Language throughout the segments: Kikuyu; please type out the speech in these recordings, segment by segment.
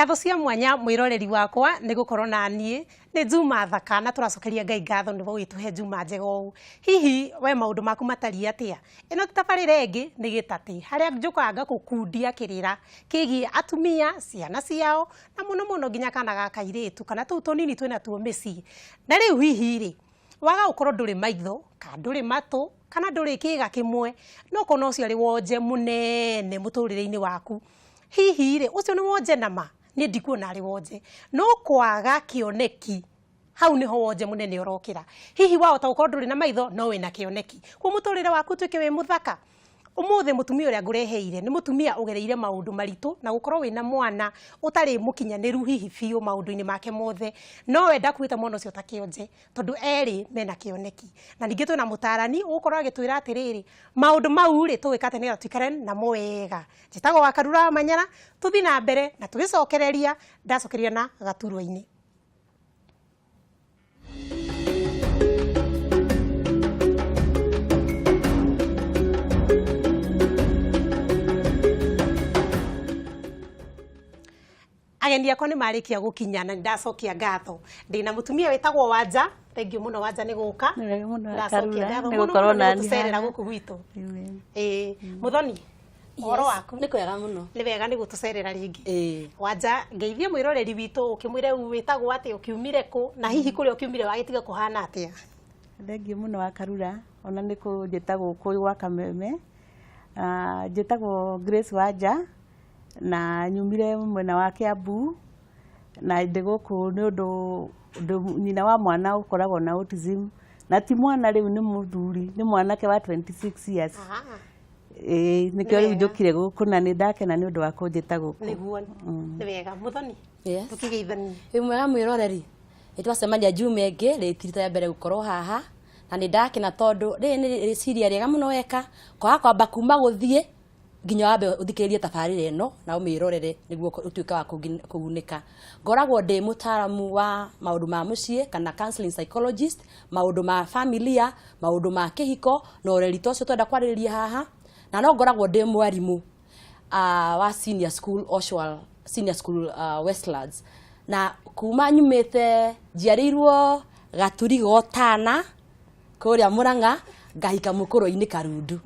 Ngatho cia mwanya mwĩroreri wakwa nĩ gũkorwo na niĩ. Nĩ Juma thaka na tũracokeria Ngai ngatho nĩ gũgĩtũhe Juma njega ũũ. Hihi we maũndũ maku matariĩ atĩa? Ĩno ti tabarĩra ĩngĩ nĩ gĩtatĩ harĩa njũkaga ngakũkundia kĩrĩra kĩgiĩ atumia, ciana ciao na mũno mũno nginya kana ga kairĩtu kana tũu tũnini twĩna tuo mĩciĩ. Na rĩu hihi rĩ, waga gũkorwo ndũrĩ maitho kana ndũrĩ matũ kana ndũrĩ kĩga kĩmwe no ũkona ũcio arĩ wonje mũnene mũtũrĩre-inĩ waku. Hihi rĩ, ũcio nĩ wonje nama? Niĩ ndikuona arĩ wonje. No kwaga kĩoneki, hau nĩho wonje mũnene ũrokĩra. Hihi wahota gũkorwo ndũrĩ na maitho no wĩna kĩoneki. Koguo mũtũrĩre waku ũtuĩke wĩ mũthaka. Ũmũthĩ mũtumia ũrĩa ngũreheire nĩ mũtumia ũgereire maũndũ maritũ na gũkorwo wĩna mwana ũtarĩ mũkinyanĩru hihi biũ maũndũ-inĩ make mothe, no we ndakuĩte mwana ũcio ta kĩonje tondũ erĩ mena kĩoneki. Na ningĩ twĩna mũtarani ũgũkorwo agĩtwĩra atĩrĩrĩ, maũndũ mau rĩ tũgwĩka atĩa nĩgetha tũikare namo wega. Njĩtagwo Wakarura wa Manyara, tũthiĩ na mbere na tũgĩcokereria, ndacokereria na gaturwa-inĩ. Ageni akwa nĩ marĩkia gũkinya na nĩndacokia ngatho. Ndĩna mũtumia wĩtagwo Wanja, thengiũ mũno Wanja nĩ gũka. Nĩ wega mũno Ndacokia Karura, ngatho nĩ mũno gũkorwo mũno nĩ nani gũtũcerera haha. gũkũ gwitũ. Amen. Ĩĩ, Mũthoni, ũhoro waku? Nĩ kwega mũno. Nĩ wega nĩ gũtũcerera rĩngĩ. Ĩĩ. Wanja, ngeithie mwĩroreri witũ ũkĩmwĩre wĩtagwo atĩa, ũkiumire kũ, na hihi kũrĩa ũkiumire wagĩtiga kũhana atĩa? Thengiũ mũno wa Karura, ona nĩ kũnjĩta gũkũ gwa Kameme. Ah, njĩtagwo Grace Wanja na nyumire mwena wa Kiambu na ndĩ gũkũ nĩ ũndũ ndĩ nyina wa mwana ũkoragwo na autism na ti mwana rĩu nĩ mũthuri, nĩ mwanake wa 26 years. Aha. Ĩĩ, nĩkĩo rĩu Wega. njũkire gũkũ na nĩ ndakena nĩ ũndũ wa kũnjĩta gũkũ. Nĩguo, nĩ wega. Mũthoni, Yes. tũkĩgeithanie. Wĩ mwega mwĩroreri nĩ twacemania njuma ĩngĩ rĩti rita rĩa mbere gũkorwo haha na nĩ ndakena tondũ rĩrĩ nĩ rĩciria rĩega mũno weka kwaga kwamba kuma gũthiĩ nginya wambe ũthikĩrĩrie tabarĩra ĩno na ũmĩrorere nĩguo ũtuĩke wa kũgunĩka. Ngoragwo ndĩ mũtaramu wa maũndũ ma mũciĩ kana counseling psychologist, maũndũ ma familia, maũndũ ma kĩhiko na ũreri ta ũcio twenda kwarĩrĩria haha, na no ngoragwo ndĩ mwarimũ wa senior school Oshwal Senior School Westlands. Na kuma nyumĩte njiarĩirwo Gaturigo Tana kũrĩa Mũrang'a ngahika mũkũrũ-inĩ Karundu.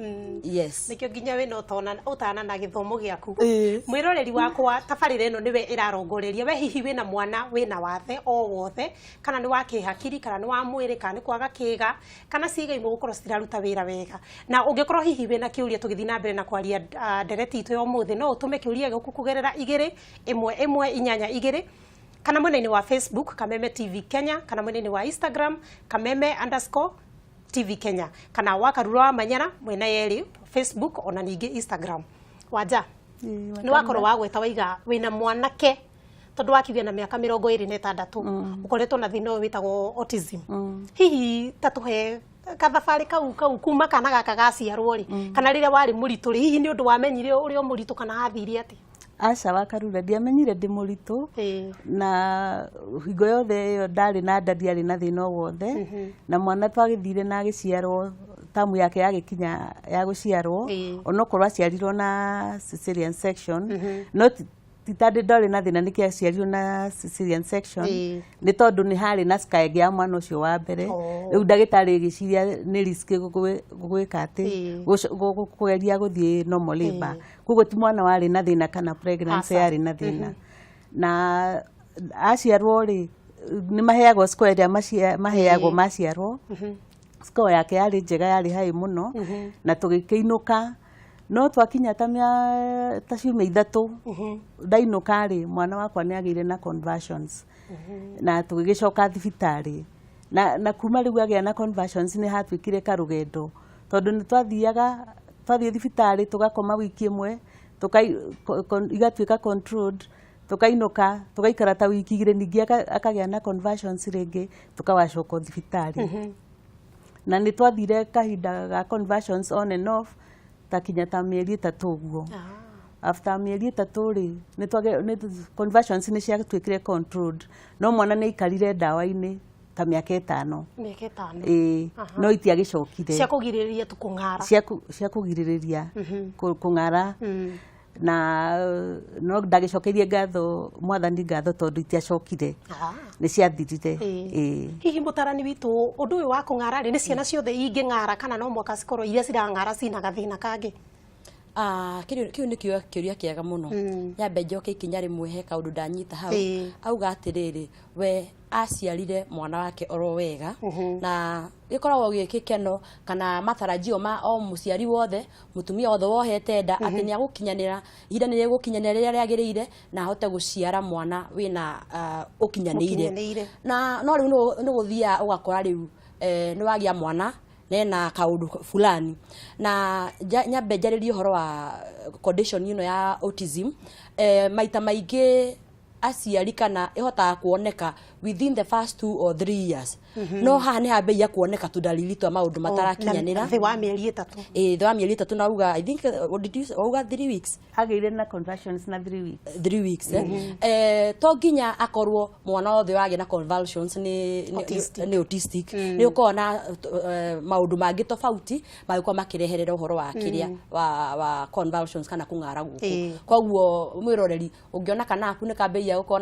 Yes. Nĩkĩo nginya wĩna ũtana na gĩthomo gĩaku. Ĩĩ. Mwĩroreri wakwa tabarĩra ĩno nĩwe ĩrarongoreria. We hihi wĩna mwana wĩna wathe o wothe, kana nĩ wa kĩhakiri, kana nĩ wa mwĩrĩ, kana nĩ kwaga kĩga, kana ciĩga imwe gũkorwo citiraruta wĩra wega. Na ũngĩkorwo hihi wĩna kĩũria tũgĩthiĩ na mbere na kwaria ndereti itũ ya ũmũthĩ, no ũtũme kĩũria gĩaku kũgerera 2 1 1 8 2, kana mwena-inĩ wa Facebook Kameme TV Kenya, kana mwena-inĩ wa Instagram Kameme underscore TV Kenya, kana wa Karura wa Manyara mwena yerĩ Facebook ona ningĩ Instagram. Wanja, nĩ wakorwo wagweta waiga wĩna mwanake tondũ wakiuga na mĩaka 26 ũkoretwo na thĩna ũyũ wĩtagwo autism. Hihi ta tũhe kathabarĩ kau kuma kana gaka gaciarwo rĩ, kana rĩrĩa warĩ mũritũ rĩ, hihi nĩ ũndũ wamenyire ũrĩ o mũritũ kana hathire atĩa? Aca wa Karura, ndiamenyire ndĩ mũritũ na hingo yothe ĩyo ndarĩ na nda ndiarĩ na thĩna o wothe, na mwana twagĩthire na agĩciarwo tamu yake yagĩkinya ya gũciarwo, onokorwo aciarirwo na cesarean section, no ti ta ndĩ ndarĩ na thĩna nĩkĩ aciarirwo na cesarean section, nĩ tondũ nĩ harĩ na scar ĩngĩ ya mwana ũcio wa mbere. Rĩu ndagĩtarĩ ĩgĩciria nĩ risk gwĩka atĩ kũgeria gũthiĩ normal labor. Koguo ti mwana warĩ na thĩna kana pregnancy Aca. yarĩ na thĩna. Na aciarwo rĩ, nĩ maheagwo score ĩrĩa maheagwo maciarwo. Score yake yarĩ njega, yarĩ high mũno, na tũgĩkĩinũka. No twakinya ta ciumia 3 ndainũka rĩ, mwana wakwa nĩ agĩire na convulsions. Na tũgĩgĩcoka thibitarĩ. Na kuma rĩu agĩa na convulsions nĩ hatuĩkire karũgendo, tondũ nĩ twathiaga, twathiĩ thibitarĩ tũgakoma wiki ĩmwe, igatuĩka controlled, tũkainũka, tũgaikara ta wiki 2, ningĩ akagĩa na convulsions rĩngĩ, tũkawacoka thibitarĩ. Na nĩ twathire kahinda ga convulsions on and off, ta kinya ta mĩeri 3 ũguo. After mĩeri 3 rĩ, convulsions nĩ ciatuĩkire controlled, no mwana nĩ aikarire ndawa-inĩ ta mĩaka 5. Mĩaka 5. Ĩĩ, no itiagĩcokire. Cia kũgirĩrĩria tu kũng'ara. Cia kũgirĩrĩria kũng'ara. Na no ndagĩcokeirie ngatho Mwathani ngatho tondũ itiacokire. Nĩ ciathirire. Ĩĩ. Hihi mũtarani witũ, ũndũ ũyũ wa kũng'ara rĩ, nĩ ciana ciothe ingĩng'ara kana no mwaka cikorwo iria cirang'ara cina gathĩna kangĩ? Ah, kĩu nĩ kĩũria kĩega mũno. Nyambe njoke ikinya rĩmwe, he kaũndũ ndanyita hau. Auga atĩrĩrĩ, we aciarire mwana wake oro wega, na gĩkoragwo gĩ gĩkeno kana matarajio ma o mũciari wothe, mũtumia wothe wohete nda, atĩ nĩ agũkinyanĩra, ihinda nĩ rĩgũkinyanĩra rĩrĩa rĩagĩrĩire na ahote gũciara mwana wĩna ũkinyanĩire. Ũkinyanĩire. Na no rĩu nĩ gũthiaga ũgakora rĩu nĩ wagĩa mwana nena kaũndũ fulani. Na nyambe njarĩrie ũhoro wa condition ĩno ya autism. Maita maingĩ aciari kana ĩhotaga kuoneka within the first 2 or 3 years, no haha nĩ hambĩrĩria kuoneka tũdariri twa maũndũ matarakinyanĩra. Thĩ wa mĩeri 3. Ĩĩ, thĩ wa mĩeri 3. Na auga, I think, what did you say? Wauga 3 weeks? Agĩire na convulsions na 3 weeks. 3 weeks, eh? To nginya akorwo mwana wothe wagĩa na convulsions nĩ Autistic. Nĩ autistic. Nĩ ũkorwo na maũndũ mangĩ tofauti mangĩkorwo makĩreherera ũhoro wa kĩrĩa wa convulsions kana kũng'ara gũkũ. Koguo mwĩroreri, ũngĩona kana aku nĩ kambĩrĩria gũkorwo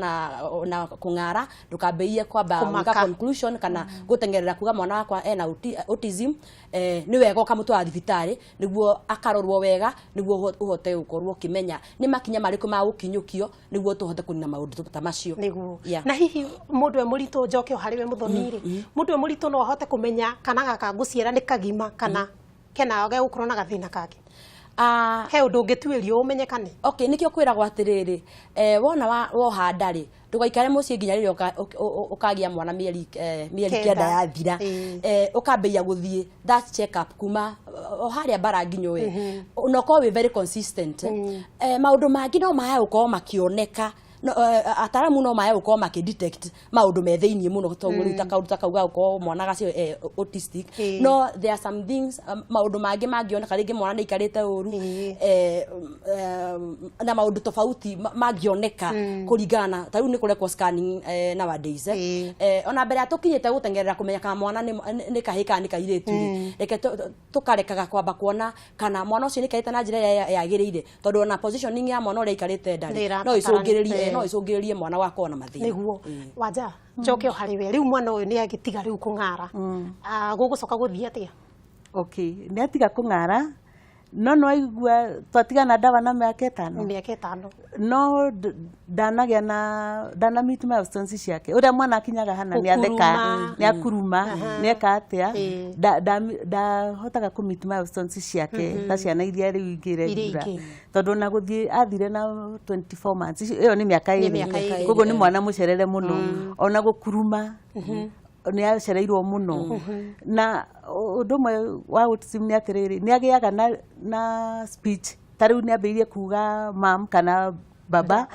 na kũng'ara, ndũkambĩrĩrie kwamba Kũmaka. gwĩka conclusion kana gũteng'erera kuga mwana wakwa ena autism. Nĩ wega ũkamũtwara thibitarĩ nĩguo akarorwo wega, nĩguo ũhote gũkorwo ũkĩmenya nĩ makinya marĩkũ ma gũkinyũkio nĩguo tũhote kũnina maũndũ ta macio. Nĩguo. Yeah. Na hihi mũndũ e mũritũ, njoke o harĩ we mũthoni rĩ, mũndũ e mũritũ no ahote kũmenya kana gaka ngũciara nĩ kagima kana kena gegũkorwo na gathĩna kangĩ? Ah, he ũndũ ũngĩtuĩrio ũmenyekane? Okay, nikio kwiragwo atiriri, wona woha nda rĩ, ndũgaikare mũciĩ nginya rĩrĩa ũkagĩa mwana mĩeri 9. 9 yathira. Ũkambĩrĩria gũthiĩ that check up kuma o harĩa mbara nginya we na ũkorwo wĩ very consistent. Maũndũ mangĩ no maya gũkorwo makĩoneka no, ataaramu no maya gũkorwo makĩ detect maũndũ me thĩiniĩ mũno, toguo rĩu ta kaũndũ ta kau ga gũkorwo mwana gacio autistic. No there are some things, maũndũ mangĩ mangĩoneka, rĩngĩ mwana nĩ aikarĩte ũru, na maũndũ tofauti mangĩoneka kũringana na ta rĩu nĩ kũrekwo scanning nowadays. Ona mbere ya tũkinyĩte gũteng'erera kũmenya kana mwana nĩ kahĩĩ kana nĩ kairĩtu rĩ, reke tũkarekaga kwamba kuona kana mwana ũcio nĩ aikarĩte na njĩra ĩrĩa yagĩrĩire, tondũ ona positioning ya mwana ũrĩa aikarĩte nda rĩ, no Nĩ ĩcũngĩrĩrie ĩrabatarana. no ĩcũngĩrĩrie mwana wakorwo na mathĩna. Nĩguo wanja njoke o harĩ we rĩu, mwana ũyũ nĩ agĩtiga rĩu kũng'ara. Ah, gũgũcoka gũthiĩ atĩa? Okay, nĩ atiga kũng'ara, no aigua twatigana ndawa na mĩaka 5. Mĩaka 5. No ndanagĩa na ndana meet milestones ciake, ũrĩa mwana akinyaga hana nĩ atheka, Gũkuruma. nĩ akuruma, nĩ eka atĩa. Ndahotaga kũ meet milestones ciake ta ciana iria rĩu ingĩ Iria regular, ingĩ. Tondũ ona gũthiĩ athire na 24 months. Ĩyo nĩ mĩaka Nĩ 2. mĩaka 2. Koguo nĩ mwana mũcerere mũno, ona gũkuruma nĩ acereirwo mũno. Na ũndũ ũmwe wa autism nĩ atĩrĩrĩ, nĩ agĩaga na speech, ta rĩu nĩ ambĩrĩirie kuga mam kana baba,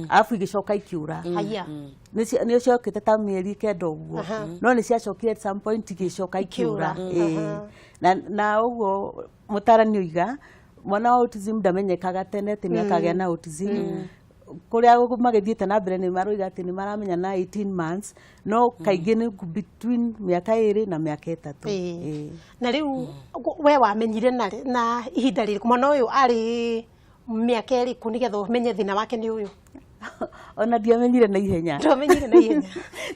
arabu igĩcoka ikiũra. Haya. Nĩ ciokĩte ta mĩeri 9 ũguo, no nĩ ciacokire at some point igĩcoka ikiũra. Ikiũra. Ĩĩ. Na ũguo mũtarani oiga, mwana wa autism ndamenyekaga tene atĩ nĩ akagĩa na autism. Kũrĩa magĩthiĩte na mbere nĩ maroiga atĩ nĩ maramenya na 18 months, no kaingĩ nĩ between mĩaka 2 na mĩaka 3. Ĩĩ. Na rĩu we wamenyire na ihinda rĩrĩkũ, mwana ũyũ arĩ mĩaka ĩrĩkũ, nĩgetha ũmenye thĩna wake nĩ ũyũ? Ona ndiamenyire na ihenya. Ndwamenyire na ihenya?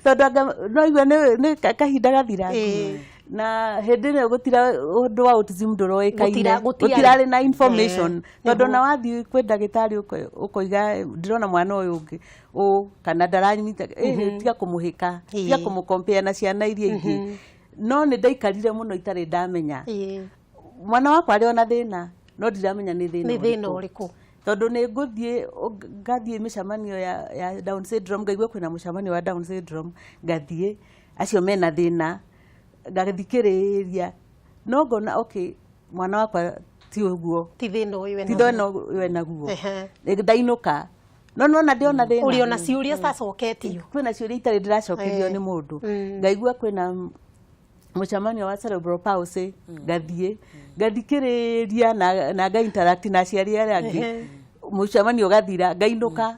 Tondũ anga no igua nĩ kahinda gathira na hĩndĩ ĩyo gũtira ũndũ wa autism ndũroĩkaine. Gũtiarĩ. Gũtirarĩ na information, tondũ ona wathiĩ kwĩ ndagĩtarĩ ũkoiga ndĩrona mwana ũyũ ũngĩ ũ kana ndaranyita, tiga kũmũhĩka, tiga kũmũ-compare na ciana iria ingĩ. No nĩ ndaikarire mũno itarĩ ndamenya. Mwana wakwa arĩ ona thĩna, no ndiramenya nĩ thĩna Nĩ thĩna ũrĩkũ. Ũrĩkũ? Tondũ nĩ ngũthiĩ ngathiĩ mĩcemanio ya Down syndrome, ngaigua kwĩna mũcemanio wa Down syndrome, ngathiĩ acio mena thĩna, ngathikĩrĩria, no ngona okay, mwana wakwa ti ũguo. Ti thĩna ũyũ Ti enaguo. thĩna ũyũ enaguo. Ndainũka no nona ndĩona thĩna. Ũrĩ ona ciũria citacoketio. Kwĩna ciũria itarĩ ndĩracokerio nĩ mũndũ. Ngaigua kwĩna mũcemanio wa cerebral palsy, ngathiĩ ngathikĩrĩria na nga interact na aciari arĩa angĩ, mũcemanio ũgathira, ngainũka,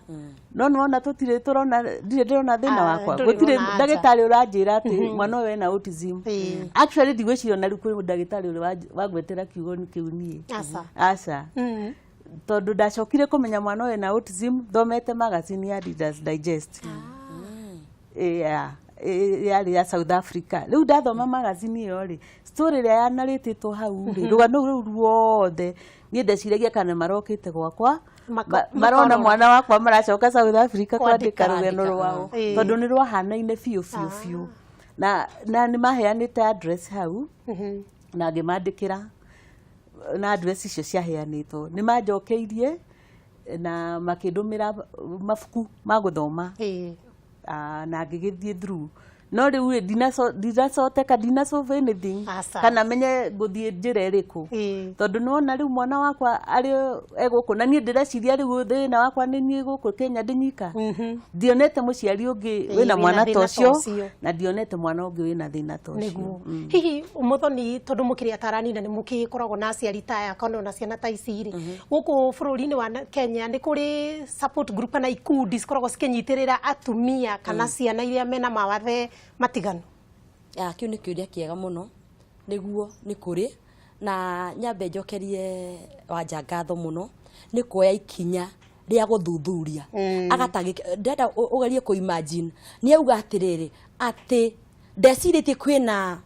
no nĩwona tũtirĩ tũrona, ndirĩ ndĩrona thĩna Ah, wakwa. ndũrĩ Gũtirĩ ũrona anja. ndagĩtarĩ ũranjĩra atĩ mwana ũyũ ena autism. Actually, ndigwĩciria ona rĩu kwĩ ndagĩtarĩ ũrĩ wangwetera kiugo kĩu niĩ. Aca. Aca. Tondũ ndacokire kũmenya mwana ũyũ na autism thomete magazine ya Reader's Digest. Yeah, yarĩ ya South Africa. Rĩu ndathoma magazine ĩyo rĩ, story ĩrĩa yanarĩtĩtwo hau rĩ, rũgano rũu ruothe niĩ ndeciragia kana marokĩte gwakwa, marona mwana wakwa maracoka South Africa kwandĩka Kwandĩka. rũgano rwao, tondũ nĩ rwahanaine biũ biũ biũ, na nĩ maheanĩte address hau, na ngĩmandĩkĩra na address icio ciaheanĩtwo. Nĩ manjokeirie na makĩndũmĩra mabuku ma gũthoma. Na ngĩgĩthiĩ through, no rĩu rĩ, ndinacoteka, ndina solve anything. Aca. Kana menye ngũthiĩ njĩra ĩrĩkũ, tondũ nĩwona rĩu mwana wakwa arĩ egũkũ na niĩ ndĩreciria rĩu thĩna wakwa nĩ niĩ gũkũ Kenya ndĩnyika, ndionete mũciari ũngĩ wĩna wĩna mwana ta thĩna ta ũcio, ũcio. Na ndionete mwana ũngĩ wĩna thĩna ta ũcio. Nĩguo. Hihi Mũthoni, tondũ mũkĩrĩ atarani na nĩ mũgĩkoragwo na aciari ta aya kana ona ciana ta ici rĩ, gũkũ bũrũri-inĩ wa Kenya nĩ kũrĩ support group kana ikundi cikoragwo cikĩnyitĩrĩra atumia kana ciana iria mena mawathe matiganu? Ya, kĩu nĩ kĩũria kĩega mũno. Nĩguo, nĩ kũrĩ, na nyambe njokerie Wanja ngatho mũno nĩ kuoya ikinya rĩa gũthuthuria. Agatangĩka, ndĩrenda ũgerie kũ imagine nĩ auga atĩrĩrĩ, atĩ ndecirĩtie kwĩna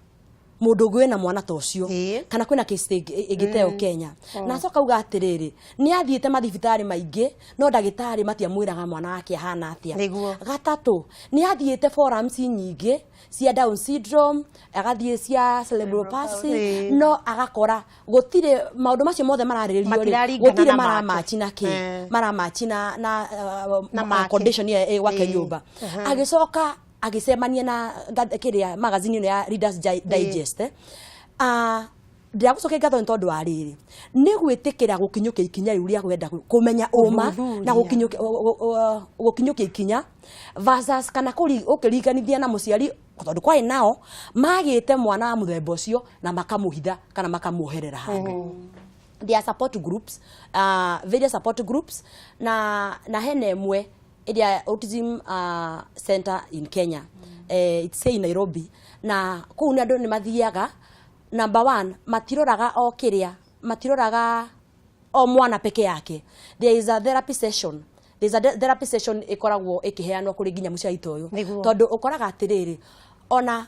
mũndũ ũngĩ wĩna mwana ta ũcio, kana kwĩna case ĩngĩ ta ĩyo Kenya. Na acoka auga atĩrĩrĩ, nĩ athiĩte mathibitarĩ maingĩ no ndagĩtarĩ matiamwĩraga mwana wake ahana atĩa. Gatatũ, nĩ athiĩte forums nyingĩ cia Down syndrome, agathiĩ cia cerebral palsy, no agakora gũtirĩ maũndũ macio mothe mararĩrĩrio rĩ, Matiraringana gũtirĩ na make. maramachi na kĩ, maramachi na Na make. Condition ĩyo ĩ gwake nyũmba. Agĩcoka agĩcemania na kĩrĩa magazine ĩno ya Reader's Digest. Ndĩragũcokeria ngatho nĩ tondũ wa rĩrĩ, nĩ gwĩtĩkĩra gũkinyũkia ikinya rĩu rĩa kwenda kũmenya ũma na Gũthuthuria. Gũkinyũkia ikinya versus kana ũkĩringanithia na mũciari, tondũ kwarĩ nao magĩte mwana wa mũthemba ũcio na makamũhitha kana makamuoherera handũ. There are support groups, various support groups, na hena ĩmwe ĩrĩa Autism Center in Kenya, it's in Nairobi, na kũu nĩ andũ nĩ mathiaga. Number one, matiroraga o kĩrĩa, matiroraga o mwana peke yake. There is a therapy session, there is a therapy session ĩkoragwo ĩkĩheanwo kũrĩ nginya mũciari ta ũyũ. Tondũ ũkoraga atĩrĩrĩ, ona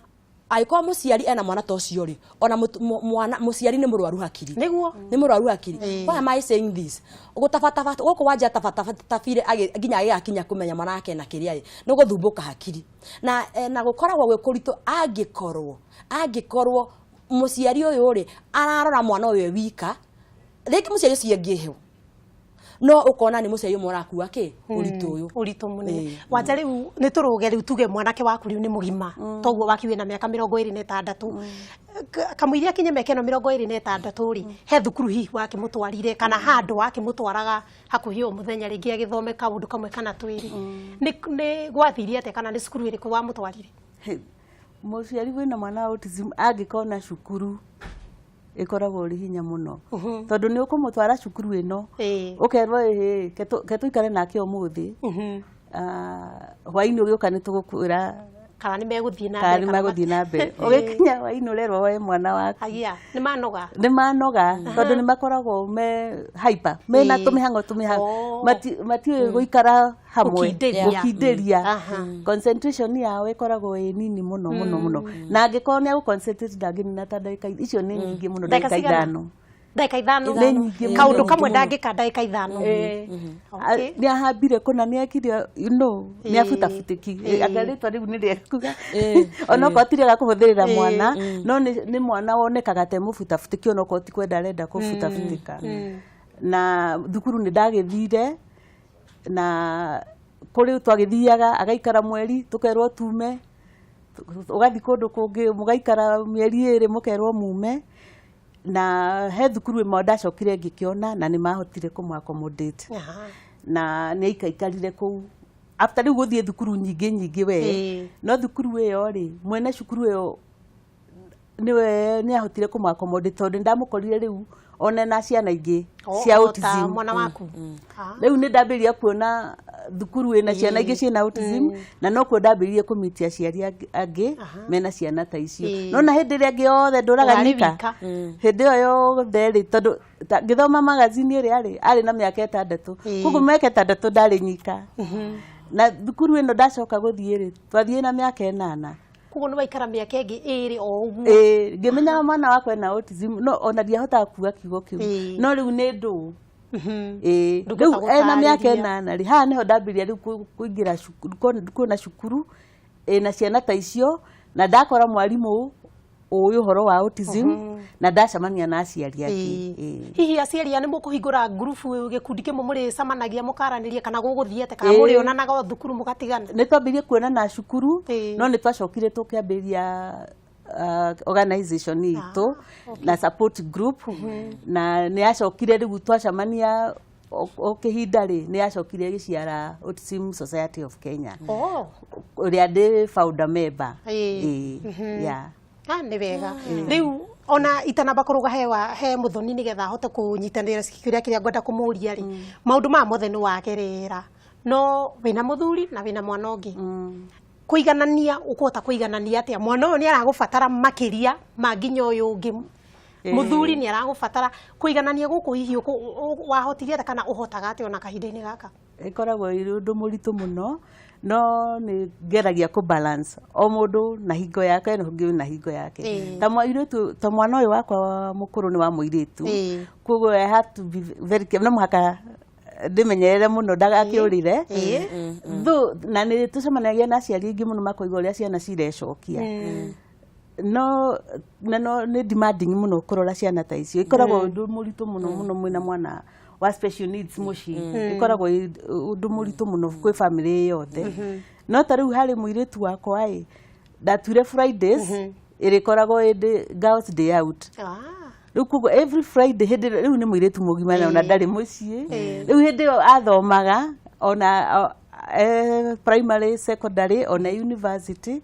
angĩkorwo mũciari ena mwana ta ũcio rĩ, ona mwana mũciari nĩ mũrwaru hakiri. Nĩ mũrwaru hakiri. Why am I saying this? Gũtabataba gũkũ Wanja tabatabire nginya agĩgakinya kũmenya mwana wake na kĩrĩa ĩ, nĩ gũthumbũka hakiri na gũkoragwo gwĩ kũritũ angĩkorwo mũciari ũyũ rĩ ararora mwana ũyũ e wika. Rĩngĩ mũciari ũcio angĩheo, no ũkona nĩ mũciari ũmwe ũrakua kĩ ũritũ ũyũ. Ũritũ mũnene. Wanja, rĩu nĩ tũrũge rĩu tuge mwanake waku rĩu nĩ mũgima, toguo wakiuge na mĩaka 26. Kamũiria akinye mĩaka ĩno 26 rĩ, he thukuru hihi wakĩmũtwarire kana handũ wakĩmũtwaraga hakuhĩ o mũthenya, rĩngĩ agĩthome kaũndũ kamwe kana twĩrĩ? Nĩ gwathire atĩa, kana nĩ cukuru ĩrĩkũ wamũtwarire? He, mũciari wĩna mwana wa autism angĩkona cukuru ĩkoragwo ũrĩ hinya mũno, tondũ nĩ ũkũmũtwara cukuru ĩno, ũkerwo ĩhĩ ke tũikare nake ũmũthĩ. Ah, hwainĩ ũgĩũka nĩ tũgũkwĩra kana nĩ megũthiĩ na kana mbere nĩ kana megũthiĩ na mbere. Ũgĩkinya hwainĩ ũrerwo woe mwana waku. Aya, nĩ manoga. Nĩ manoga, tondũ nĩ makoragwo me hyper, mena tũmĩhang'o tũmĩhang'o. Matiũĩ gũikara hamwe. Gũkindĩria. Gũkindĩria. Concentration yao ĩkoragwo ĩ nini mũno mũno mũno, na angĩkorwo nĩ agũ-concentrate ndangĩnina ta ndagĩka icio nĩ nyingĩ mũno, Ndagĩka ndagĩka cigana? 5. Ndagĩka 5? Nĩ nyingĩ mũno. Kaũndũ kamwe ndangĩka ndagĩka 5? Nĩ ahambire kũna, nĩ ekire, nĩ abutabutĩki, anga rĩtwa rĩu nĩ rĩega kuga, onokorwo ti rĩega kũhũthĩrĩra mwana, no nĩ mwana wonekaga te mũbutabutĩki, onokorwo ti kwenda arenda kũbutabutĩka. Na thukuru nĩ ndagĩthire, na kũrĩ twagĩthiaga agaikara mweri, tũkerwo tume, ũgathiĩ kũndũ kũngĩ mũgaikara mĩeri 2, mũkerwo mume. Na he thukuru ĩmwe ndacokire ngĩkĩona na nĩ mahotire kũmũ accommodate, na nĩ aikaikarire kũu after rĩu gũthiĩ thukuru nyingĩ nyingĩ we. No thukuru ĩyo rĩ, mwene cukuru ĩyo nĩwe nĩ ahotire kũmũ accommodate, tondũ nĩ ndamũkorire rĩu ona na ciana ingĩ cia O ta autism. mwana waku. Rĩu nĩ ndambĩrĩria kuona Thukuru ĩna ciana ingĩ ciĩna autism, na nokuo ndambĩrĩirie kũmiti aciari angĩ mena ciana ta icio. No na hĩndĩ ĩrĩa ĩngĩ yothe ndũraga Ũrarĩ nyika. wika. Hĩndĩ ĩyo yothe rĩ, tondũ ngĩthoma magazini ĩrĩa rĩ, arĩ na mĩaka 6. Koguo mĩaka 6 ndarĩ nyika. Na thukuru ĩno ndacoka gũthiĩ rĩ, twathiĩ na mĩaka 8. Koguo nĩ waikara mĩaka ĩngĩ 2 o ũguo. Ĩĩ, ngĩmenya mwana wakwa ena autism, no ona ndiahotaga kuga kiugo kĩu. No rĩu nĩ ndũ. Ĩĩ, Ndũngĩhota rĩu ena mĩaka gũtarĩria. 8 rĩ, haha nĩho ndambĩrĩria rĩu kũingĩra cukuru, kuona cukuru ĩna ciana ta icio, na ndakora mwarimũ ũĩ ũhoro wa autism, na ndacemania na aciari angĩ. Ĩĩ. Hihi aciari aya nĩ mũkũhingũra ngurubu, gĩkundi kĩmwe mũrĩcemanagia mũkaranĩria, kana gũgũthiĩ atĩa, kana mũrĩonanaga o thukuru mũgatigana? Nĩ twambĩrĩrie kuonana cukuru, no nĩ twacokire tũkĩambĩrĩria organization itũ na support group, na nĩ yacokire rĩu twacemania o kĩhinda rĩ, nĩ yacokire ĩgĩciara Autism Society of Kenya, ũrĩa ndĩ founder member. Ĩĩ, yeah. Ah, nĩ wega. Rĩu ona itanamba kũrũga hewa he Mũthoni nĩgetha ahote kũnyitanĩra kĩũria kĩrĩa ngwenda kũmũria rĩ, maũndũ maya mothe nĩ wagerera, no wĩna mũthuri na wĩna mwana ũngĩ, kũiganania ũkũhota kũiganania atĩa? Mwana ũyũ nĩ aragũbatara makĩria ma nginya ũyũ ũngĩ, mũthuri nĩ aragũbatara. Kũiganania gũkũ hihi wahotire atĩa, kana ũhotaga atĩa ona kahinda-inĩ gaka? Ĩkoragwo ĩrĩ ũndũ mũritũ mũno, no nĩ ngeragia kũ balance o mũndũ na hingo yake na ũngĩ na hingo yake. Ta mũirĩtu, ta mwana ũyũ wakwa mũkũrũ nĩ wa mũirĩtu, koguo I have to be very careful. No mũhaka ndĩmenyerere mũno ndagakĩũrĩre. Though na nĩ tũcemanagia na aciari aingĩ mũno makoiga ũrĩa ciana cirecokia, no na no nĩ demanding mũno kũrora ciana ta icio. Ikoragwo ũndũ mũritũ mũno mũno mwĩna mwana wa special needs mũciĩ, ĩkoragwo ĩ ũndũ mũritũ mũno kwĩ family yothe. No ta rĩu harĩ mũirĩtu wakwa ĩ, ndatuire Fridays ĩrĩkoragwo ĩ girls day out. Rĩu koguo every Friday hĩndĩ ĩrĩa rĩu nĩ mũirĩtu mũgima na ona ndarĩ mũciĩ, rĩu hĩndĩ ĩyo athomaga ona primary, secondary, ona university,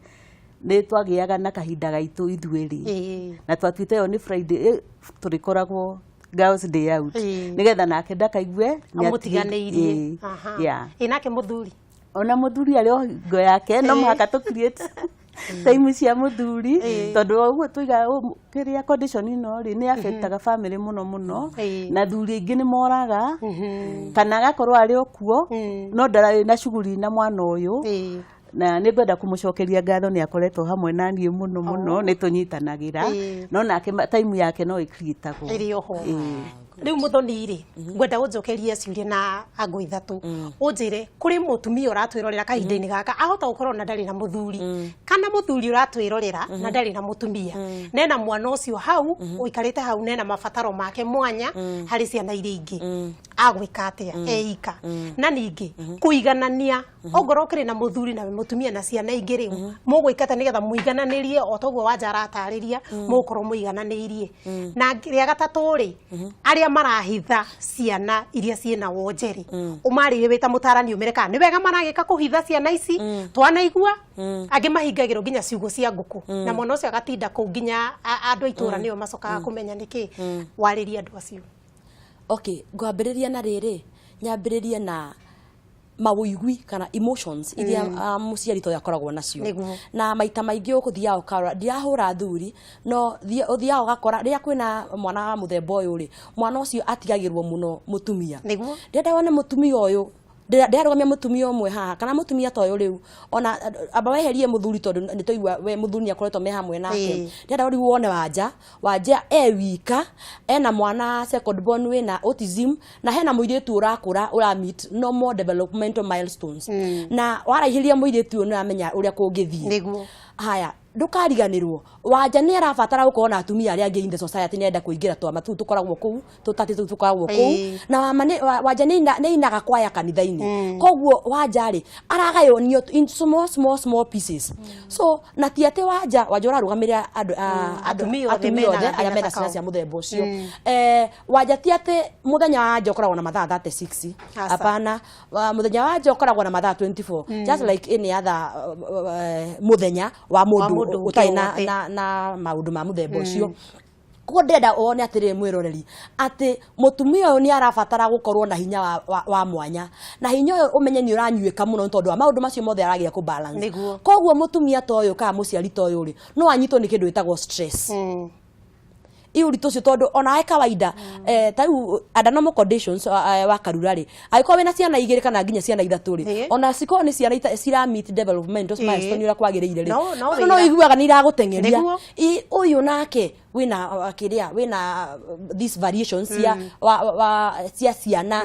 nĩ twagĩaga na kahinda gaitũ ithuerĩ, na twatuĩte ĩyo nĩ Friday tũrĩkoragwo girls day out, nĩgetha nake ndakaigue nĩ Amũtiganĩirie. Yeah. Ĩ nake mũthuri? Ona mũthuri arĩ o hingo yake, no mũhaka tũ create time cia mũthuri, tondũ ũguo tuiga kĩrĩa condition ĩno rĩ, nĩ affectaga family mũno mũno. Na thuri aingĩ nĩ moraga, kana agakorwo arĩ o kuo no ndararĩ na shughuli na mwana ũyũ. Na nĩ ngwenda kũmũcokeria ngatho, nĩ akoretwo hamwe na niĩ mũno mũno, nĩ tũnyitanagĩra. No nake time yake no ĩcreatagwo. Ĩrĩ oho. Rĩu Mũthoni rĩ, ngwenda ũnjokerie ciũria na angũ ithatũ, ũnjĩre kũrĩ mũtumia ũratwĩrorera kahinda-inĩ gaka, ahota gũkorwo na ndarĩ na mũthuri, kana mũthuri ũratwĩrorera na ndarĩ na mũtumia, nena mwana ũcio hau ũikarĩte hau, nena mabataro make mwanya harĩ ciana iria ingĩ, agwĩka atĩa eika? Na ningĩ kũiganania, ongorwo ũkĩrĩ na mũthuri na mũtumia na ciana ingĩ rĩu, mũgwĩka atĩa nĩgetha mũigananĩrie o toguo Wanja aratarĩria, mũgũkorwo mũigananĩirie? Na rĩa gatatũ rĩ, arĩa marahitha ciana iria ciĩna wonje rĩ, ũmarĩrie wĩ ta mũtarani, ũmere kana nĩ wega maragĩka kũhitha ciana ici. Twanaigua angĩ mahingagĩrwo nginya ciugũ cia ngũkũ, na mwana ũcio agatinda kũu nginya andũ a itũra nĩo macokaga kũmenya nĩkĩ. Warĩrie andũ acio. Okay, ngwambĩrĩria na rĩrĩ, nyambĩrĩrie na mawũigui kana emotions iria mũciari ta ũyũ akoragwo nacio. Na maita maingĩ ũgũthiaga ũkarora, ndirahũra thuri, no ũthiaga ũgakora rĩrĩa kwĩna mwana wa mũthemba ũyũ rĩ, mwana ũcio atigagĩrwo mũno mũtumia. Ndĩrenda wone mũtumia ũyũ, ndĩrarũgamia mũtumia ũmwe haha kana mũtumia ta ũyũ rĩu, ona amba weherie mũthuri, tondũ nĩ twaigua we mũthuri nĩ akoretwo me hamwe nake. Ndĩrenda rĩu wone Wanja. Wanja e wika, ena mwana second born wĩna autism, na hena mũirĩtu ũrakũra ũra meet normal developmental milestones, na waraihĩria mũirĩtu ũyũ nĩ ũramenya ũrĩa kũngĩthiĩ. Haya, ndũkariganĩrwo Wanja nĩ arabatara gũkorwo na atumia arĩa angĩ in the society, nĩ arenda kũingĩra twama tũu tũkoragwo kũu, tũtatĩ tũu tũkoragwo kũu. Na wama Wanja nĩ ainaga kwaya kanitha-inĩ, koguo Wanja rĩ, aragayonio in small small small pieces. So na ti atĩ Wanja ũrarũgamĩrĩra andũ Atumia othe atumia mena othe arĩa gathĩna mena ta ciana kau. cia mũthemba ũcio. Wanja ti atĩ mũthenya wa Wanja ũkoragwo na mathaa 36. Aca. Hapana, mũthenya wa Wanja ũkoragwo na mathaa 24, just like any other mũthenya wa Wa mũndũ mũndũ ũngĩ ũtarĩ na, wothe. na maũndũ ma mũthemba ũcio. Koguo ndĩrenda wone atĩrĩrĩ mwĩroreri, atĩ mũtumia ũyũ nĩ arabatara gũkorwo na hinya wa mwanya, na hinya ũyũ ũmenye nĩ ũranyuĩka mũno nĩ tondũ wa maũndũ macio mothe arageria kũ balance. Nĩguo. Koguo mũtumia ta ũyũ kana mũciari ta ũyũ rĩ, no anyitwo nĩ kĩndũ gĩtagwo stress, ũritũ ũcio, tondũ onawe kawaida, ta rĩu under normal conditions, wa Karura rĩ, angĩkorwo wĩna ciana igĩrĩ kana nginya ciana ithatũ rĩ, ona cikorwo nĩ ciana cira meet developmental milestone ũrĩa kwagĩrĩire rĩ, No- no no wĩra. ũiguaga nĩ iragũteng'eria. Nĩguo. Ũyũ nake wĩna kĩrĩa wĩna these variations cia wa cia ciana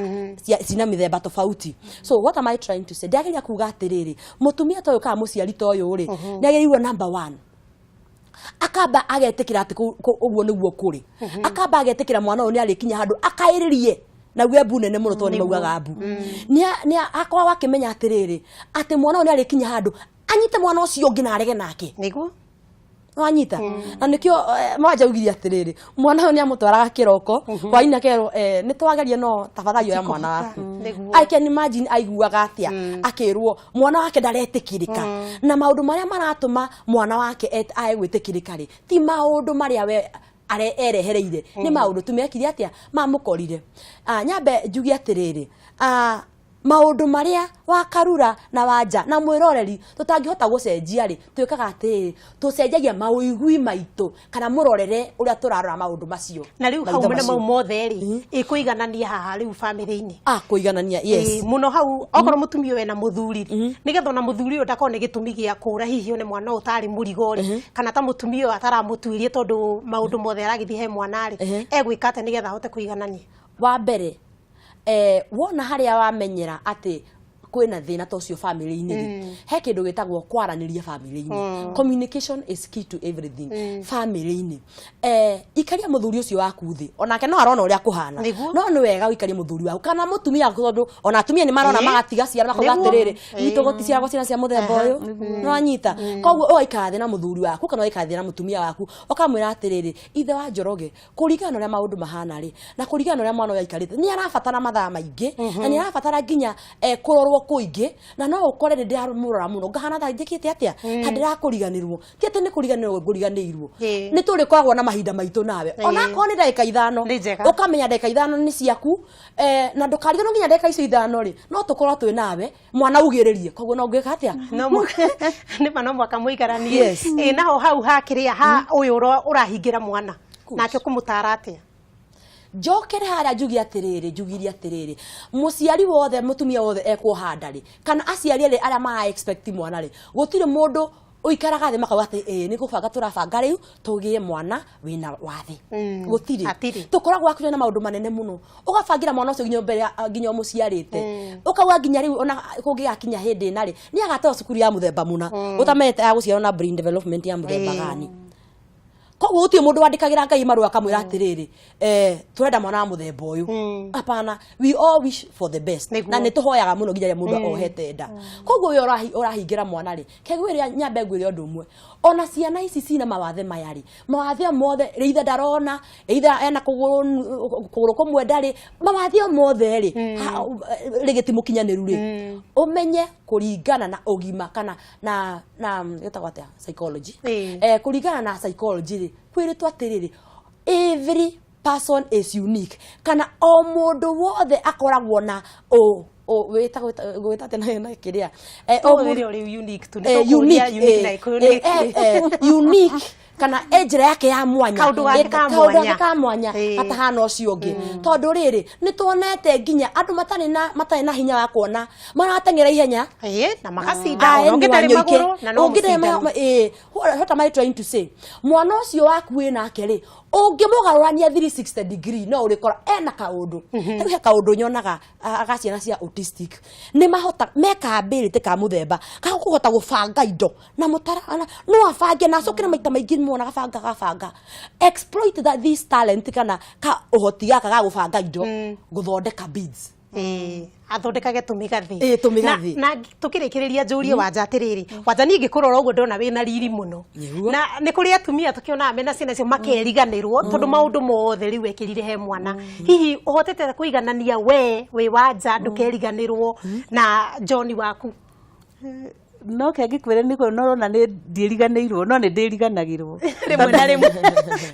cina mĩthemba tofauti. So what am I trying to say? Ndĩrageria kuga atĩrĩrĩ, mũtumia ta ũyũ kana mũciari ta ũyũ rĩ, nĩ agĩrĩirwo, number one, akamba agetĩkĩra atĩ ũguo nĩguo kũrĩ, akamba agetĩkĩra mwana ũyũ nĩ arĩkinya handũ akaĩrĩrie na mbu nene mũno, tondũ nĩ maugaga mbu. Nĩ akoragwo akĩmenya atĩrĩrĩ, atĩ mwana ũyũ nĩ arĩkinya handũ anyite mwana ũcio ũngĩ na arege nake. Wanyita? Na nĩkĩo mwanja augire atĩrĩrĩ, mwana ũyũ nĩ amũtwaraga kĩroko, hwainĩ akerwo, nĩ twageria, no tafadhali oya mwana waku. I can imagine aiguaga atĩa akĩrwo mwana wake ndaretĩkĩrĩka, na maũndũ marĩa maratũma mwana wake ae gwĩtĩkĩrĩka rĩ, ti maũndũ marĩa we erehereire, nĩ maũndũ tu mekire atĩa mamũkorire. Nyambe njuge atĩrĩrĩ, maũndũ marĩa wa Karura na Wanja na mwĩroreri tũtangĩhota gũcenjia rĩ, twĩkaga atĩrĩrĩ, tũcenjagia maũigui maitũ kana mũrorere ũrĩa tũrarora maũndũ macio. Na rĩu hau maitho mena mau macio. Mothe rĩ, ĩkũiganania haha rĩu bamĩrĩ-inĩ? Kũiganania, yes. Mũno hau okorwo mũtumia ũyũ ena mũthuri rĩ, nĩgetha ona mũthuri ũyũ ndakorwo nĩ gĩtũmi gĩa kũra, hihi one mwana ũyũ ũtarĩ mũrigo rĩ, kana ta mũtumia ũyũ ataramũtuĩrie tondũ maũndũ mothe aragĩthiĩ he mwana rĩ, egwĩka atĩa nĩgetha ahote kũiganania? Wa mbere, wona harĩa wamenyera atĩ kwĩna thĩna ta ũcio famĩlĩ-inĩ rĩ, he kĩndũ gĩtagwo kwaranĩria famĩlĩ-inĩ. Communication is key to everything famĩlĩ-inĩ. Ikaria mũthuri ũcio waku thĩ, onake no arona ũrĩa kũhana. No nĩ wega ũikarie mũthuri waku kana mũtumia waku, tondũ ona atumia nĩ marona, magatiga ciana makauga atĩrĩrĩ, gwitũ gũticiaragwo ciana cia mũthemba ũyũ. Nĩ wanyita? Koguo ũgaikara thĩ na mũthuri waku kana ũgaikara thĩ na mũtumia waku, ũkamwĩra atĩrĩrĩ, ithe wa Njoroge, kũringana na ũrĩa maũndũ mahana rĩ, na kũringana na ũrĩa mwana ũyũ aikarĩte, nĩ arabatara mathaa maingĩ na nĩ arabatara nginya kũrorwo kũingĩ, na no ũkore nĩ ndĩramũrora mũno ngahana ta njĩkĩte atĩa, ta ndĩrakũriganĩrwo. Ti atĩ nĩ kũriganĩrwo ngũriganĩirwo, nĩ tũrĩkoragwo na mahinda maitũ nawe, ona akorwo nĩ ndagĩka 5. Nĩ njega. Ũkamenya ndagĩka 5 nĩ ciaku, na ndũkariganĩrwo nginya ndagĩka icio 5 rĩ, no tũkorwo twĩ nawe mwana ugĩrĩrie. Koguo no ngwĩka atĩa? No nĩ ma no mwaka mũikaranie. Yes. Ĩ naho hau hakĩrĩa ha ũyũ ũrahingĩra mwana, nake ũkũmũtara atĩa? Njokere harĩa njuge atĩrĩrĩ, njugirie atĩrĩrĩ, mũciari wothe, mũtumia wothe ekuoha nda rĩ, kana aciari erĩ arĩa mara expect mwana rĩ, gũtirĩ mũndũ ũikaraga thĩ makauga atĩ ĩĩ, nĩ gũbanga tũrabanga rĩu tũgĩe mwana wĩna wathe. Gũtirĩ. Hatirĩ. Tũkoragwo hakuhĩ na maũndũ manene mũno, ũgabangĩra mwana ũcio nginya mbere nginya ũmũciarĩte, ũkauga nginya rĩu ona kũngĩgakinya hĩndĩ ĩna rĩ, nĩ agatwarwo cukuru ya mũthemba mũna, ũtamenyete agũciarwo na brain development ya mũthemba gani. Koguo gũtirĩ mũndũ wandĩkagĩra Ngai marũa akamwĩra atĩrĩrĩ, tũrenda mwana wa mũthemba ũyũ. Hapana, we all wish for the best. Na nĩ tũhoyaga mũno nginya rĩrĩa mũndũ ohete nda. Koguo we ũrahingĩra mwana rĩ, kegwĩre nyambe ngwĩre ũndũ ũmwe, ona ciana ici cina mawathe maya rĩ, mawathe o mothe rĩ, ithe ndarona, either ena kũgũrũ kũmwe ndarĩ, mawathe o mothe rĩ, rĩngĩ ti mũkinyanĩru rĩ, ũmenye kũringana na ũgima kana na gĩtagwo atĩa, psychology, kũringana na psychology rĩ, kwĩrĩtwo atĩrĩrĩ, every person is unique, kana o mũndũ wothe akoragwo na wĩtagwo gwĩta atĩa na kĩrĩa, o mũndũ- Tũgwĩre ũrĩ unique tu. Nĩ tũkũria unique, unique na Gĩkũyũ nĩ kĩ? Unique kana njĩra yake ya mwanya. Kaũndũ gake ka Kaũndũ gake mwanya. ka mwanya gatahana ũcio ũngĩ, tondũ rĩrĩ, nĩ tuonete nginya andũ matarĩ na hinya wa kuona marateng'era ihenya. Na magacinda ona ũngĩ ndarĩ magũrũ na no ũngĩ ndarĩ mũcindano. What am I trying to say? Mwana ũcio waku wĩ nake rĩ, ũngĩmũgarũrania 360 degree, no ũrĩkora ena kaũndũ. Rĩu he kaũndũ nyonaga ga ciana cia autistic, nĩ mahota meka ability ka mũthemba ka kũhota gũbanga indo na mũtara no abange na acokere maita maingĩ monaga banga gabanga exploit that this talent kana ka ũhoti gaka ga gũbanga indo, gũthondeka beads. Athondekage tũmĩgathĩ. Tũmĩgathĩ. Na tũkĩrĩkĩrĩria, njũrie Wanja atĩrĩrĩ, Wanja, niĩ ngĩkũrora ũguo ndona wĩna riri mũno. Na nĩ kũrĩ atumia tũkĩonaga mena ciana icio makeriganĩrwo tondũ maũndũ mothe rĩu ekĩrire he mwana. Hihi ũhotete kũiganania we wĩ Wanja ndũkeriganĩrwo na John waku? No kengĩkwĩre nĩ no rona nĩ ndiĩriganĩirwo, no nĩ ndĩriganagĩrwo. Rĩmwe na rĩmwe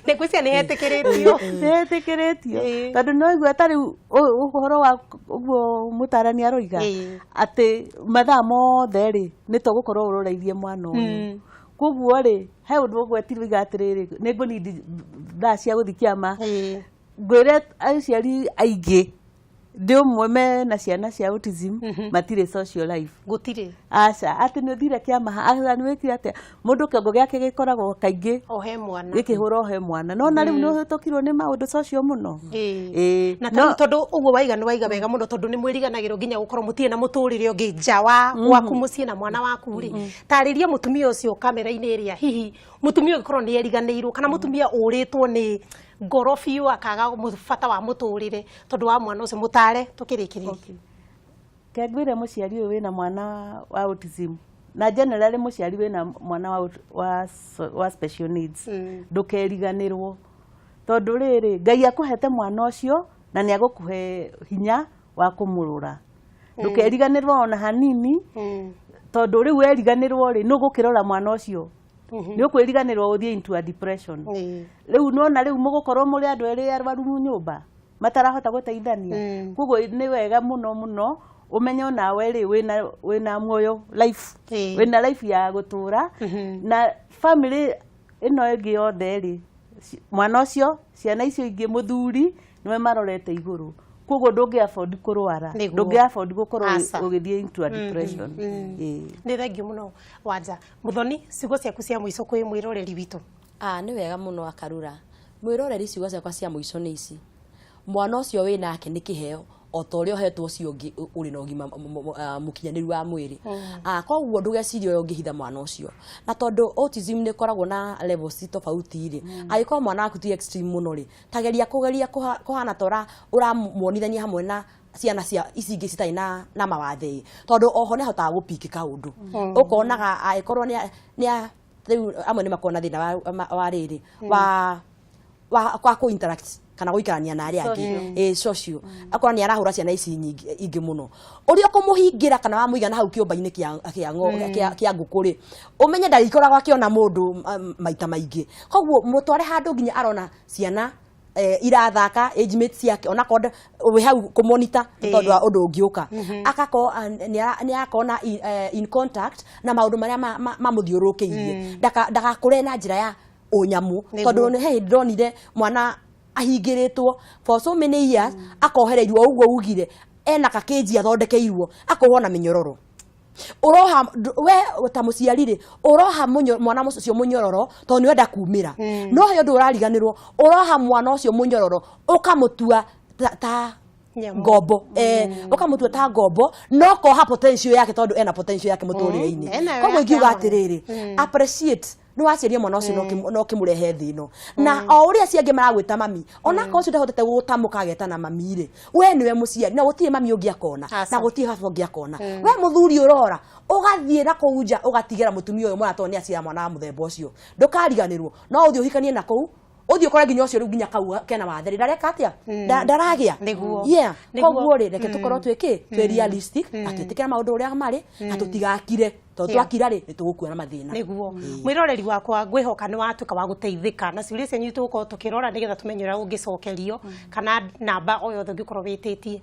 nĩ ngwĩciria nĩ hetĩkĩrĩtio. Nĩhetĩkĩrĩtio, tondũ no igua ta rĩu ũhoro wa ũguo mũtarani aroiga atĩ mathaa mothe rĩ, nĩ to gũkorwo ũroreirie mwana ũyũ. Koguo rĩ, he ũndũ ũgwetirwo iga atĩrĩrĩ, nĩ ngũnindi thaa cia gũthiĩ kĩama. Ngwĩre aciari aingĩ ndĩ ũmwe mena ciana cia autism matirĩ social life. Gũtirĩ. Aca, atĩ nĩ ũthire kĩama, aca nĩ wĩkire atĩa, mũndũ kĩongo gĩake gĩkoragwo kaingĩ o he mwana, gĩkĩhũra o he mwana. No na rĩu nĩ ũhĩtũkirwo nĩ maũndũ social mũno. Na tarĩu tondũ ũguo waiga nĩ waiga wega mũno, tondũ nĩ mwĩriganagĩrwo nginya gũkorwo mũtirĩ na mũtũrĩre ũngĩ nja wa gwaku mũciĩ na mwana waku rĩ, tarĩria mũtumia ũcio kamera-inĩ ĩrĩa, hihi mũtumia ũngĩkorwo nĩ eriganĩirwo kana mũtumia ũrĩtwo nĩ ngoro biũ akaga bata wa mũtũrĩre tondũ wa mwana ũcio, mũtare tũkĩrĩkĩrĩria. Okay. Ke ngwĩre mũciari ũyũ wĩna mwana wa autism, na generally mũciari wĩna mwana wa special needs, ndũkeriganĩrwo, tondũ rĩrĩ, Ngai akũhete mwana ũcio na nĩ agũkũhe hinya wa kũmũrora. Ndũkeriganĩrwo ona hanini, tondũ rĩu weriganĩrwo rĩ, nũ gũkĩrora mwana ũcio? Nĩ ũkwĩriganĩrwo, ũthiĩ into a depression. Rĩu nona rĩu mũgũkorwo mũrĩ andũ erĩ arwaru nyũmba matarahota gũteithania. Koguo nĩ wega mũno mũno ũmenye onawe rĩ, wĩna muoyo, life, wĩna life ya gũtũra na family ĩno ĩngĩ yothe rĩ, mwana ũcio, ciana icio ingĩ, mũthuri nĩwe marorete igũrũ. Koguo ndũngĩ afford kũrwara, ndũngĩ afford gũkorwo Aca. ũgĩthiĩ into a depression. Nĩ thengiũ mũno, Wanja Muthoni, ciugo ciaku cia mũico kwĩ mwĩroreri witũ. Ah, nĩ wega mũno, Akarura. Mwĩroreri, ciugo ciakwa cia mũico nĩ ici: mwana ũcio wĩ nake nĩ kĩheo, o ta ũrĩa ũhetwo ũcio ũngĩ ũrĩ na ũgima mũkinyanĩru wa mwĩrĩ. Koguo ndũgecirie ũrĩa ũngĩhitha mwana ũcio, na tondũ autism nĩ ĩkoragwo na levels tofauti rĩ, angĩkorwo mwana waku ti extreme mũno rĩ, tageria kũgeria kũhana ta ũramuonithania hamwe na ciana cia ici ingĩ citarĩ na mawathe ĩ, tondũ oho nĩ ahotaga gũpiki kaũndũ, ũkonaga angĩkorwo nĩ rĩu amwe nĩ makoragwo na thĩna wa rĩrĩ wa kũ interact kana gũikarania na arĩa angĩ, ĩ social, akorwo nĩ arahũra ciana ici nyingĩ ingĩ mũno, ũrĩa ũkũmũhingĩra kana wamũiga na hau kĩũmba-inĩ kĩa ngũkũ rĩ, ũmenye ndarĩkoragwo akĩona mũndũ maita maingĩ. Koguo mũtware handũ nginya arona ciana irathaka, age mates ciake, onakorwo wĩ hau kũmonita nĩ tondũ wa ũndũ ũngĩũka, akakorwo nĩ arakorwo na in contact na maũndũ marĩa mamũthiũrũrũkĩirie. Ndagakũre na njĩra ya ũnyamũ, tondũ nĩ he hĩndĩ ndonire mwana ahingĩrĩtwo for so many years, akohereirwo ũguo ugire ena kakĩnji athondekeirwo, akohwo na mĩnyororo. Ũroha we ta mũciari rĩ, ũroha mwana ũcio mũnyororo tondũ nĩ wenda kumĩra, no he ũndũ ũrariganĩrwo: ũroha mwana ũcio mũnyororo ũkamũtua ta Nyamũ. Ngombo, ũkamũtua ta ngombo, no koha potential yake, tondũ ena potential yake mũtũrĩre-inĩ. Enayo Koguo yake ingiuga ya mwanya. atĩrĩrĩ, appreciate nĩ waciaria mwana ũcio na ũkĩmũrehe thĩ ĩno, na o ũrĩa acio angĩ maragwĩta mami, onakorwo ũcio ndahotete gũtamũka agetana mami rĩ, we nĩwe mũciari na gũtirĩ mami ũngĩ akona Aca. na gũtirĩ baba ũngĩ akona. We mũthuri ũrora ũgathiĩ na kũu nja ũgatigĩra mũtumia ũyũ mwana, tondũ nĩ aciara mwana wa mũthemba ũcio, ndũkariganĩrwo no ũthiĩ ũhikanie na kũu, ũthiĩ ũkore nginya ũcio rĩu nginya kau kena wathe rĩ, ndareka atĩa? Ndaragĩa. Yeah. Koguo rĩ, reke tũkorwo twĩ twĩ realistic na twĩtĩkĩre maũndũ ũrĩa marĩ na tũtigakire, tondũ twakira rĩ, nĩ tũgũkua na mathĩna. Nĩguo, mwĩroreri wakwa, ngwĩhoka nĩ watuĩka wa gũteithĩka na ciũria cianyu. Tũgũkorwo tũkĩrora nĩgetha tũmenye ũrĩa ũngĩcokerio kana namba o yothe ũngĩkorwo wĩtĩtie.